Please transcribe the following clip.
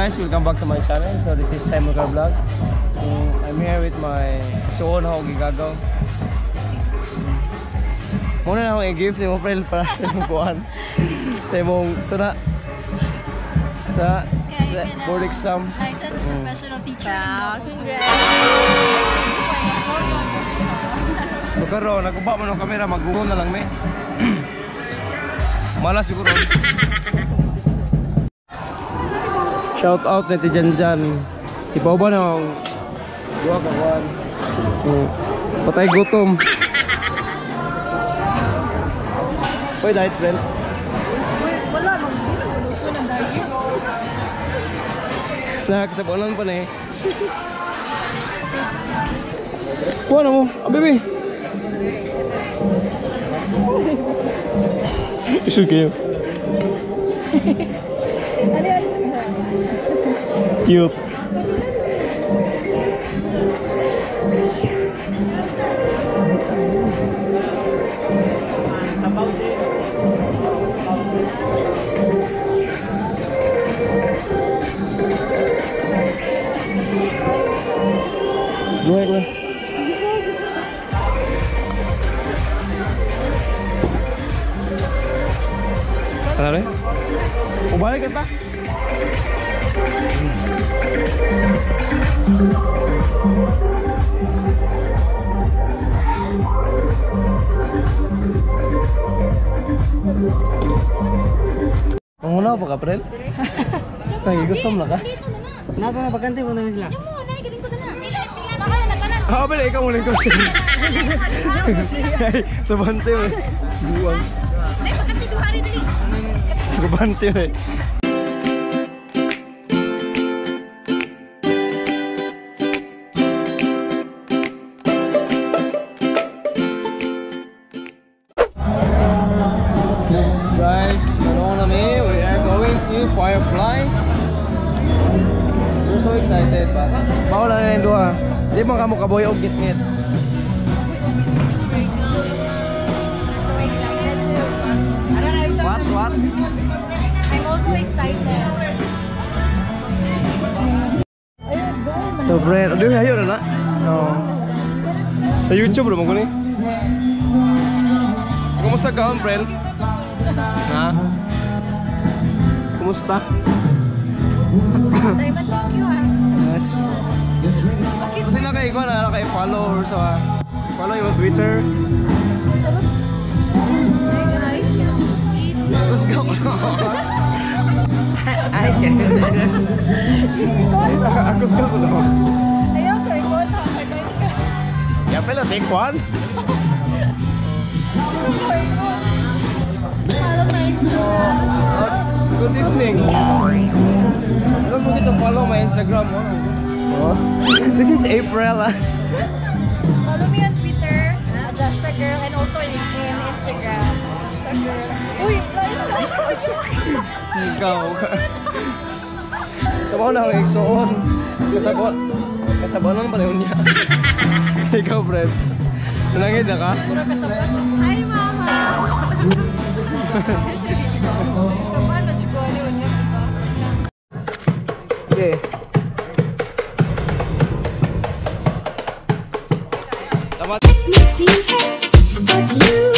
Guys, welcome back to my channel. So this is Simon Car Vlog. So I'm here with my suon ako gigagaw. Muna na akong i-gift ni mo friend para sa imong kuan. Sa imong sa sa board exam. Licensed professional teacher. Wow, congrats. So karon naguba man ang kamera, magugo na lang me. Malas siguro. Shout out na ti Janjan. Ipauban ang duha ka kuan. Patay gutom. Hoy, diet friend. Wala bang gusto ng diet. Nakasabunan pa na eh. Kuha na mo. Ah, baby. Isod kayo. Cute. Luhay ko na. Tara rin? Ubalik ka ta? Manguna pa ka, Prel? Nagigutom na ka? Nako nga bakante mo na sila. Ah, bala, ikaw muna ikaw. Sabante mo. Buwang. Sabante mo. Guys, you know what I mean? We are going to Firefly. We're so excited ba? Bawal na yung duha. Di man kamo kaboy og gitngit. So excited too. What? What? I'm also excited. So Brent, aduh ayo na na. No. Sa YouTube mo ko ni. Kumusta ka, Brent? Ha? Kumusta? Simon, thank you ah. Yes. Kasi na kayo na kayo follow or sa follow yung Twitter. Charot. Hi guys, please follow. Let's go. Ay, ako sa ko no. Ayaw ko, ikaw na. Ka. Ya pala take one. Hello guys. Good evening. Don't forget to follow my Instagram. Oh. This is April. Ah. Follow me on Twitter, Joshta Girl, and also in Instagram, Joshta Girl. Uy, layo na. Ikaw. Sabaw na ako igsuon. Kasabon. Kasabonon pa rin niya. Ikaw, Brent. Nangid na ka? Hi, Mama. Sabaw na chugone niya, diba? Okay. Let me see it, but you